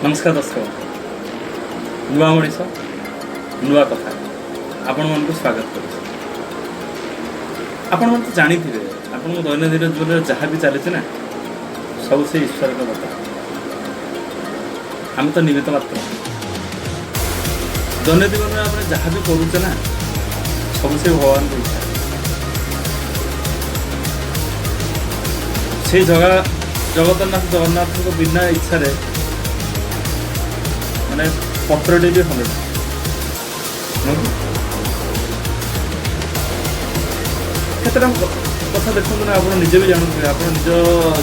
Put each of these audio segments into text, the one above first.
ନମସ୍କାର ଦର୍ଶକ, ନୂଆ ମଣିଷ ନୂଆ କଥା ଆପଣମାନଙ୍କୁ ସ୍ୱାଗତ କରୁଛି। ଆପଣମାନେ ତ ଜାଣିଥିବେ, ଆପଣଙ୍କ ଦୈନନ୍ଦିନ ଜୀବନରେ ଯାହା ବି ଚାଲିଛି ନା, ସବୁ ସେ ଈଶ୍ୱରଙ୍କ କଥା। ଆମେ ତ ନିମିତ୍ତ ମାତ୍ର। ଦୈନନ୍ଦିନ ଜୀବନରେ ଆମେ ଯାହା ବି କରୁଛେ ନା, ସବୁ ସେ ଭଗବାନଙ୍କ ଇଚ୍ଛା। ସେଇ ଜଗା ଜଗନ୍ନାଥ ଜଗନ୍ନାଥଙ୍କ ବିନା ଇଚ୍ଛାରେ ମାନେ ପତ୍ରଟେ ବି ହଲେନି। କେତେଟା କଥା ଦେଖନ୍ତୁ ନା, ଆପଣ ନିଜେ ବି ଜାଣୁଥିବେ, ଆପଣ ନିଜ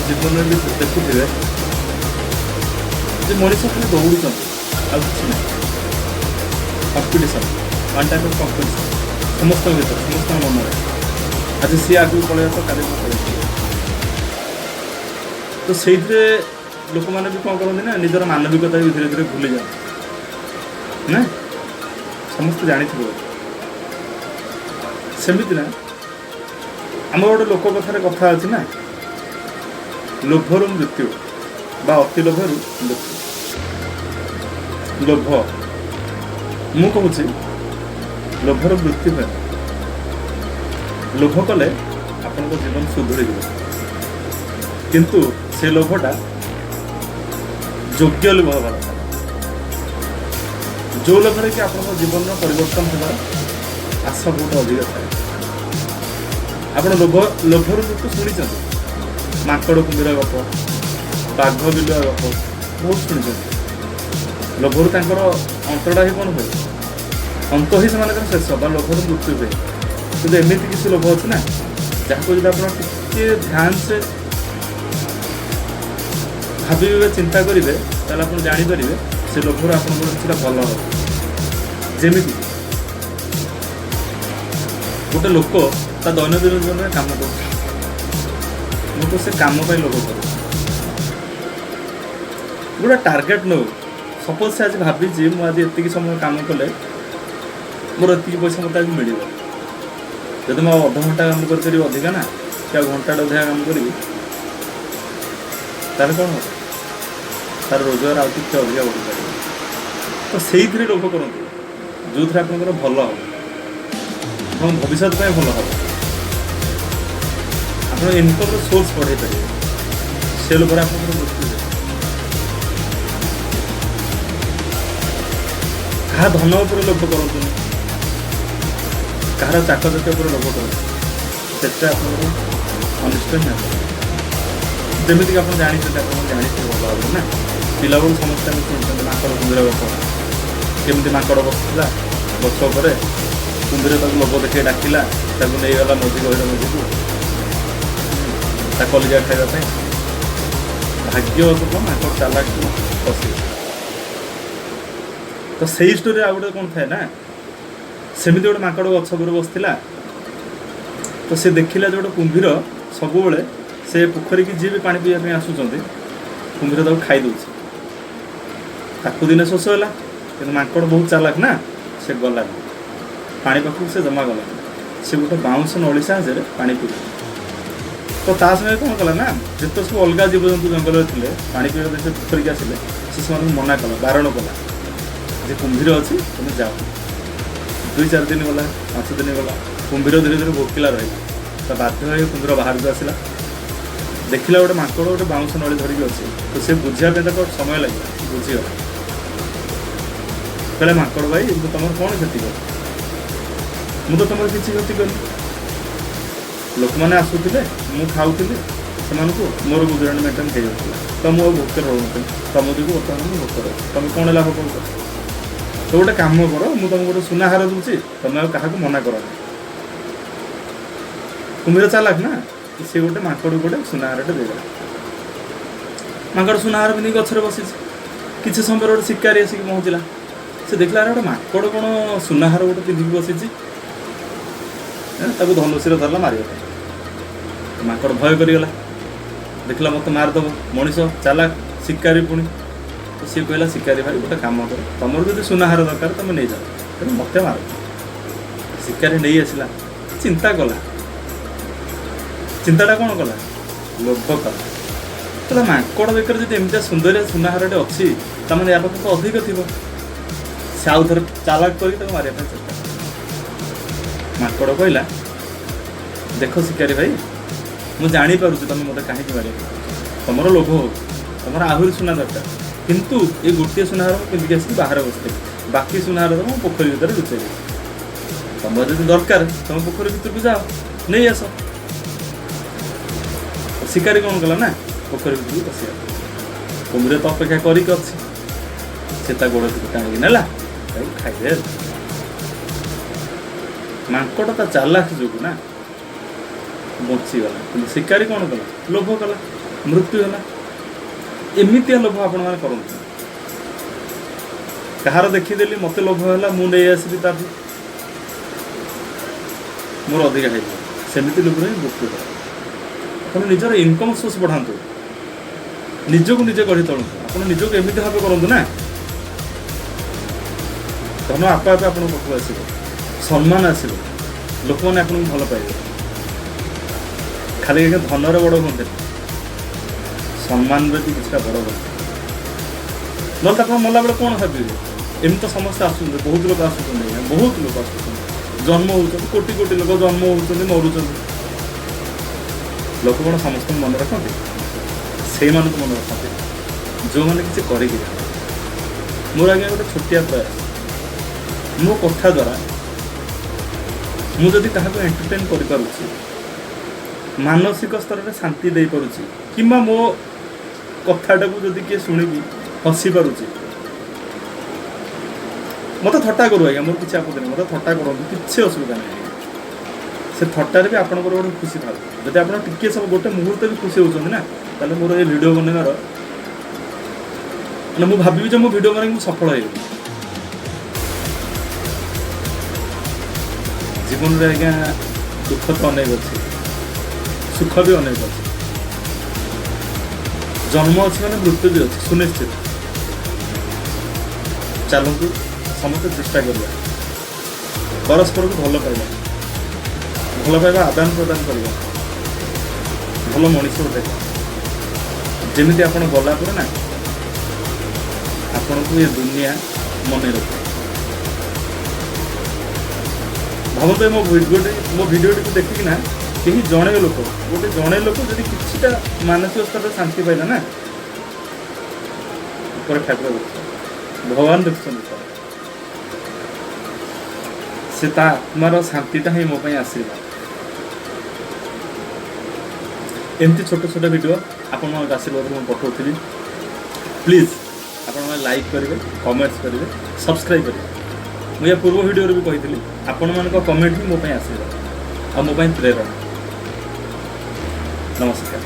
ଜୀବନରେ ବି ଦେଖୁଥିବେ ଯେ ମଣିଷ ଖାଲି ଦୌଡ଼ୁଛନ୍ତି, ଆଉ କିଛି ନାହିଁ। Competition, one type of competition ସମସ୍ତଙ୍କ ଭିତରେ, ସମସ୍ତଙ୍କ ମନରେ। ଆଜି ସିଏ ଆଗକୁ ପଳେଇବା ତ କାଲି ମୁଁ ପଳେଇବି। ତ ସେଇଥିରେ ଲୋକମାନେ ବି କ'ଣ କରନ୍ତି ନା, ନିଜର ମାନବିକତା ବି ଧୀରେ ଧୀରେ ଭୁଲି ଯାଆନ୍ତି ନା। ସମସ୍ତେ ଜାଣିଥିବେ ସେମିତି ନା। ଆମର ଗୋଟେ ଲୋକ କଥାରେ କଥା ଅଛି ନା, ଲୋଭରୁ ମୃତ୍ୟୁ ବା ଅତି ଲୋଭରୁ ମୃତ୍ୟୁ। ଲୋଭ, ମୁଁ କହୁଛି ଲୋଭର ମୃତ୍ୟୁ ହୁଏ। ଲୋଭ କଲେ ଆପଣଙ୍କ ଜୀବନ ସୁଧୁରିଯିବ, କିନ୍ତୁ ସେ ଲୋଭଟା ଯୋଗ୍ୟ ଲୋଭ ହେବା ଦରକାର, ଯେଉଁ ଲୋଭରେ କି ଆପଣଙ୍କ ଜୀବନର ପରିବର୍ତ୍ତନ ହେବାର ଆଶା ବହୁତ ଅଧିକ ଥାଏ। ଆପଣ ଲୋଭରୁ ମୃତ୍ୟୁ ଶୁଣିଛନ୍ତି, ମାଙ୍କଡ଼ କୁମ୍ଭୀର ଗପ, ବାଘ ବିଲୁଆ ଗପ ବହୁତ ଶୁଣିଛନ୍ତି। ଲୋଭରୁ ତାଙ୍କର ଅନ୍ତଟା ହିଁ କ'ଣ ହୁଏ, ଅନ୍ତ ହିଁ ସେମାନଙ୍କର ଶେଷ ବା ଲୋଭରୁ ମୃତ୍ୟୁ ହୁଏ। କିନ୍ତୁ ଏମିତି କିଛି ଲୋଭ ଅଛି ନା, ଯାହାକୁ ଯଦି ଆପଣ ଟିକେ ଧ୍ୟାନ ସେ ଭାବିବେ ବା ଚିନ୍ତା କରିବେ, ତାହେଲେ ଆପଣ ଜାଣିପାରିବେ ସେ ଲୋଭରୁ ଆପଣଙ୍କର କିଛିଟା ଭଲ ହେବ। ଯେମିତି ଗୋଟେ ଲୋକ ତା ଦୈନନ୍ଦିନ ଜୀବନରେ କାମ କରୁଛି, ମୁଁ ତ ସେ କାମ ପାଇଁ ଲୋଭ କରୁଛି, ଗୋଟେ ଟାର୍ଗେଟ୍ ନେଉ। ସପୋଜ୍ ସେ ଆଜି ଭାବିଛି ମୁଁ ଆଜି ଏତିକି ସମୟ କାମ କଲେ ମୋର ଏତିକି ପଇସା ମୋତେ ଆଜି ମିଳିବ। ଯଦି ମୁଁ ଆଉ ଅଧଘଣ୍ଟା କାମ କରିପାରିବି ଅଧିକା ନା, କି ଆଉ ଘଣ୍ଟାଟେ ଅଧିକା କାମ କରିବି, ତାହେଲେ କ'ଣ ହେବ, ତାର ରୋଜଗାର ଆଉ ଟିକେ ଅଧିକା ବଢ଼ିପାରିବ। ତ ସେଇଥିରେ ଲୋଭ କରନ୍ତୁ ଯେଉଁଥିରେ ଆପଣଙ୍କର ଭଲ ହେବ, ଆପଣଙ୍କ ଭବିଷ୍ୟତ ପାଇଁ ଭଲ ହେବ, ଆପଣ ଇନକମ୍ର ସୋର୍ସ ବଢ଼େଇ ପାରିବେ। ସେ ଲୋଭରେ ଆପଣଙ୍କର ମୃତ୍ୟୁ ହୁଏ। କାହା ଧନ ଉପରେ ଲୋଭ କରନ୍ତୁନି, କାହାର ଚାକଚକ୍ୟ ଉପରେ ଲୋଭ କରନ୍ତୁ, ସେଟା ଆପଣଙ୍କର ଅନିଷ୍ଟ ହିଁ ହେବ। ଯେମିତିକି ଆପଣ ଜାଣିଛନ୍ତି, ଆପଣ ଜାଣିଥିବେ ଭଲ ଭାବରେ ନା, ପିଲାବେଳୁ ସମସ୍ତେ ଆମେ ଶୁଣିଛନ୍ତି ମାଙ୍କଡ଼ କୁମ୍ଭୀର ଗପ। କେମିତି ମାଙ୍କଡ଼ ବସିଥିଲା ଗଛ ଉପରେ, କୁମ୍ଭୀର ତାକୁ ଲୋଭ ଦେଖେଇ ଡାକିଲା, ତାକୁ ନେଇଗଲା ମଝି ଗହିର ମଝିକୁ ତା କଲିଜା ଖାଇବା ପାଇଁ। ଭାଗ୍ୟବଶତଃ ମାଙ୍କଡ଼ ଚାଲାକ ଫସିଲା। ତ ସେଇ ଷ୍ଟୋରି ଆଉ ଗୋଟେ କ'ଣ ଥାଏ ନା, ସେମିତି ଗୋଟେ ମାଙ୍କଡ଼ ଗଛ ଉପରେ ବସିଥିଲା, ତ ସେ ଦେଖିଲା ଯେ ଗୋଟେ କୁମ୍ଭୀର ସବୁବେଳେ ସେ ପୋଖରୀକି ଯିଏ ବି ପାଣି ପିଇବା ପାଇଁ ଆସୁଛନ୍ତି, କୁମ୍ଭୀର ତାକୁ ଖାଇ ଦେଉଛି। ତାକୁ ଦିନେ ଶୋଷ ହେଲା, କିନ୍ତୁ ମାଙ୍କଡ଼ ବହୁତ ଚାଲାକ ନା, ସେ ଗଲାନି ପାଣି ପାଖକୁ, ସେ ଜମା ଗଲାନି। ସେ ଗୋଟେ ବାଉଁଶ ନଳି ସାହାଯ୍ୟରେ ପାଣି ପିଇଲା। ତ ତା ସାଙ୍ଗରେ କ'ଣ କଲା ନା, ଯେତେ ସବୁ ଅଲଗା ଜୀବଜନ୍ତୁ ଜଙ୍ଗଲରେ ଥିଲେ ପାଣି ପିଇବା ପାଇଁ ସେ ପୋଖରୀକି ଆସିଲେ, ସେ ସେମାନଙ୍କୁ ମନା କଲା, ବାରଣ କଲା ଯେ କୁମ୍ଭୀର ଅଛି, ତୁମେ ଯାଅ। 2-4 ଦିନ ଗଲା, 5 ଦିନ ଗଲା, କୁମ୍ଭୀର ଧୀରେ ଧୀରେ ଭୋକିଲା ରହିଲା। ତ ବାଧ୍ୟ ହୋଇ କୁମ୍ଭୀର ବାହାରକୁ ଆସିଲା, ଦେଖିଲା ଗୋଟେ ମାଙ୍କଡ଼ ଗୋଟେ ବାଉଁଶ ନଳି ଧରିକି ଅଛି। ତ ସେ ବୁଝିବା ପାଇଁ ତାକୁ ସମୟ ଲାଗିଲା, ବୁଝିଗଲା। କହିଲା, ମାଙ୍କଡ଼ ଭାଇ, ମୁଁ ତୁମର କ'ଣ କ୍ଷତି କଲି? ମୁଁ ତ ତୁମର କିଛି କ୍ଷତି କରିନି। ଲୋକମାନେ ଆସୁଥିଲେ, ମୁଁ ଖାଉଥିଲି ସେମାନଙ୍କୁ, ମୋର ଗୁଜୁରାଣ ମେଣ୍ଟେନ୍ ହେଇଯାଉଥିଲା, ତ ମୁଁ ଆଉ ଭୋକରେ ରହୁନଥିଲି। ତମ ଯୋଗୁଁ ବର୍ତ୍ତମାନ ମୁଁ ଭୋକରେ ଅଛି, ତମେ କ'ଣ ଲାଭ କରୁଛ? ତ ଗୋଟେ କାମ କର, ମୁଁ ତୁମକୁ ଗୋଟେ ସୁନାହାର ଦେଉଛି, ତମେ ଆଉ କାହାକୁ ମନା କରନି। କୁମ୍ଭୀର ଚାଲାକ ନା, ସେ ଗୋଟେ ମାଙ୍କଡ଼କୁ ଗୋଟେ ସୁନାହାରଟେ ଦେଇଦେଲା। ମାଙ୍କଡ଼ ସୁନାହାର ପିନ୍ଧିକି ଗଛରେ ବସିଛି। କିଛି ସମୟ ପରେ ଗୋଟେ ଶିକାରୀ ଆସିକି ପହଞ୍ଚିଲା। ସେ ଦେଖିଲା ଗୋଟେ ମାଙ୍କଡ଼ କ'ଣ ସୁନାହାର ଗୋଟେ ପିନ୍ଧିକି ବସିଛି, ତାକୁ ଧନୁଶୀର ଧରିଲା ମାରିବା ପାଇଁ। ମାଙ୍କଡ଼ ଭୟ କରିଗଲା, ଦେଖିଲା ମୋତେ ମାରିଦେବ, ମଣିଷ ଚାଲାକ, ଶିକାରୀ ପୁଣି। ତ ସିଏ କହିଲା, ଶିକାରୀ ଭାଇ ଗୋଟେ କାମ କର, ତମର ଯଦି ସୁନାହାର ଦରକାର ତମେ ନେଇଯାଅ, ତେଣୁ ମୋତେ ମାର। ଶିକାରୀ ନେଇ ଆସିଲା, ଚିନ୍ତା କଲା। ଚିନ୍ତାଟା କ'ଣ କଲା? ଲୋଭ କଲା। କହିଲା, ମାଙ୍କଡ଼ ବେକରେ ଯଦି ଏମିତିଆ ସୁନ୍ଦରିଆ ସୁନାହାରଟେ ଅଛି, ତାମାନେ ୟା ପାଖରେ ତ ଅଧିକ ଥିବ। ସେ ଆଉ ଥରେ ଚାଲାକ କରିକି ତାକୁ ମାରିବା ପାଇଁ ଚେଷ୍ଟା କଲା। ମାଙ୍କଡ଼ କହିଲା, ଦେଖ ଶିକାରୀ ଭାଇ, ମୁଁ ଜାଣିପାରୁଛି ତମେ ମୋତେ କାହିଁକି ମାରିବାକୁ ଚାହୁଁଛ। ତମର ଲୋଭ ହେଉଛି, ତମର ଆହୁରି ସୁନା ଦରକାର। କିନ୍ତୁ ଏ ଗୋଟିଏ ସୁନାହାର ମୁଁ ପିନ୍ଧିକି ଆସିକି ବାହାରେ ବସିଥିଲି, ବାକି ସୁନାହାର ତ ମୁଁ ପୋଖରୀ ଭିତରେ ଲୁଚେଇ ଦେଇଛି। ତମର ଯଦି ଦରକାର, ତମେ ପୋଖରୀ ଭିତରକୁ ଯାଅ, ନେଇ ଆସ। ଶିକାରୀ କ'ଣ କଲା ନା, ପୋଖରୀ ଭିତରକୁ ପଶିଗଲା। କୁମ୍ଭୀର ତ ଅପେକ୍ଷା କରିକି ଅଛି। ସେ ତା ଗୋଡ଼ଟିକୁ ଟାଣିକି ନେଲା, ତାକୁ ଖାଇଦେଲା। ମାଙ୍କଡ଼ ତା ଚାଲାକ ଯୋଗୁ ନା ବଞ୍ଚିଗଲା, କିନ୍ତୁ ଶିକାରୀ କ'ଣ କଲା? ଲୋଭ କଲା, ମୃତ୍ୟୁ ହେଲା। ଏମିତିଆ ଲୋଭ ଆପଣମାନେ କରନ୍ତୁ। କାହାର ଦେଖିଦେଲି, ମୋତେ ଲୋଭ ହେଲା, ମୁଁ ନେଇ ଆସିବି, ତାଠୁ ମୋର ଅଧିକା ହେଇଯିବ, ସେମିତି ଲୋଭରେ ହିଁ ମୃତ୍ୟୁ ହେଲା। ଆପଣ ନିଜର ଇନକମ୍ ସୋର୍ସ ବଢ଼ାନ୍ତୁ, ନିଜକୁ ନିଜେ ଗଢ଼ି ତୋଳନ୍ତୁ। ଆପଣ ନିଜକୁ ଏମିତି ଭାବେ କରନ୍ତୁ ନା, ଧନ ଆପେ ଆପେ ଆପଣଙ୍କ ପାଖକୁ ଆସିବ, ସମ୍ମାନ ଆସିବ, ଲୋକମାନେ ଆପଣଙ୍କୁ ଭଲ ପାଇବେ। ଖାଲି ଆଜ୍ଞା ଧନରେ ବଡ଼ ହୁଅନ୍ତିନି, ସମ୍ମାନରେ ବି କିଛିଟା ବଡ଼ ହୁଅନ୍ତି। ନହେଲେ ତ ଆପଣ ମଲାବେଳେ କ'ଣ ଭାବିବେ? ଏମିତି ତ ସମସ୍ତେ ଆସୁଛନ୍ତି, ବହୁତ ଲୋକ ଆସୁଛନ୍ତି ଆଜ୍ଞା, ବହୁତ ଲୋକ ଆସୁଛନ୍ତି, ଜନ୍ମ ହେଉଛନ୍ତି, କୋଟି କୋଟି ଲୋକ ଜନ୍ମ ହେଉଛନ୍ତି, ମରୁଛନ୍ତି। ଲୋକ କ'ଣ ସମସ୍ତଙ୍କୁ ମନେ ରଖନ୍ତି? ସେଇମାନଙ୍କୁ ମନେ ରଖନ୍ତି ଯେଉଁମାନେ କିଛି କରିକି ଯାଆନ୍ତି। ମୋର ଆଜ୍ଞା ଗୋଟେ ଛୋଟିଆ ପ୍ରୟାସ, ମୋ କଥା ଦ୍ୱାରା ମୁଁ ଯଦି କାହାକୁ ଏଣ୍ଟରଟେନ୍ କରିପାରୁଛି, ମାନସିକ ସ୍ତରରେ ଶାନ୍ତି ଦେଇପାରୁଛି, କିମ୍ବା ମୋ କଥାଟାକୁ ଯଦି କିଏ ଶୁଣିକି ହସି ପାରୁଛି, ମୋତେ ଥଟ୍ଟା କରୁ ଆଜ୍ଞା, ମୋର କିଛି ଆପତ୍ତି ନାହିଁ। ମୋତେ ଥଟ୍ଟା କରନ୍ତୁ, କିଛି ଅସୁବିଧା ନାହିଁ ଆଜ୍ଞା। ସେ ଥଟ୍ଟାରେ ବି ଆପଣଙ୍କର ଗୋଟେ ଖୁସି ଥାଉ। ଯଦି ଆପଣ ଟିକିଏ ସବୁ ଗୋଟେ ମୁହୂର୍ତ୍ତ ବି ଖୁସି ହେଉଛନ୍ତି ନା, ତାହେଲେ ମୋର ଏ ଭିଡ଼ିଓ ବନେଇବାର ମାନେ ମୁଁ ଭାବିବି ଯେ ମୋ ଭିଡ଼ିଓ ବନେଇକି ମୁଁ ସଫଳ ହେଇଗଲି ଜୀବନରେ। ଆଜ୍ଞା, ଦୁଃଖ ତ ଅନେକ ଅଛି, ସୁଖ ବି ଅନେକ ଅଛି। ଜନ୍ମ ଅଛି ମାନେ ମୃତ୍ୟୁ ବି ଅଛି ସୁନିଶ୍ଚିତ। ଚାଲନ୍ତୁ ସମସ୍ତେ ଚେଷ୍ଟା କରିବା ପରସ୍ପରକୁ ଭଲ ପାଇବା, ଭଲ ପାଇବା ଆଦାନ ପ୍ରଦାନ କରିବା, ଭଲ ମଣିଷ ଗୋଟେ ହେବା। ଯେମିତି ଆପଣ ଗଲା ପରେ ନା ଆପଣଙ୍କୁ ଏ ଦୁନିଆ ମନେ ରଖିବ। ଭାବନ୍ତୁ, ଏ ମୋ ଭିଡ଼ିଓଟିକୁ ଦେଖିକିନା କେହି ଜଣେ ଲୋକ, ଗୋଟେ ଜଣେ ଲୋକ ଯଦି କିଛିଟା ମାନସିକ ସ୍ତରରେ ଶାନ୍ତି ପାଇଲା ନା, ଉପରେ ଠାକୁର ଦେଖୁଛନ୍ତି, ଭଗବାନ ଦେଖୁଛନ୍ତି ଉପରେ। ସେ ତା ଆତ୍ମାର ଶାନ୍ତିଟା ହିଁ ମୋ ପାଇଁ ଆଶୀର୍ବାଦ। ଏମିତି ଛୋଟ ଛୋଟ ଭିଡ଼ିଓ ଆପଣମାନଙ୍କ ଆଶୀର୍ବାଦରୁ ମୁଁ ପଠାଉଥିବି। ପ୍ଲିଜ୍ ଆପଣମାନେ ଲାଇକ୍ କରିବେ, କମେଣ୍ଟସ୍ କରିବେ, ସବସ୍କ୍ରାଇବ୍ କରିବେ। ମୁଁ ୟା ପୂର୍ବ ଭିଡ଼ିଓରେ ବି କହିଥିଲି, ଆପଣମାନଙ୍କ କମେଣ୍ଟ ହିଁ ମୋ ପାଇଁ ଆଶୀର୍ବାଦ ଆଉ ମୋ ପାଇଁ ପ୍ରେରଣା। ନମସ୍କାର।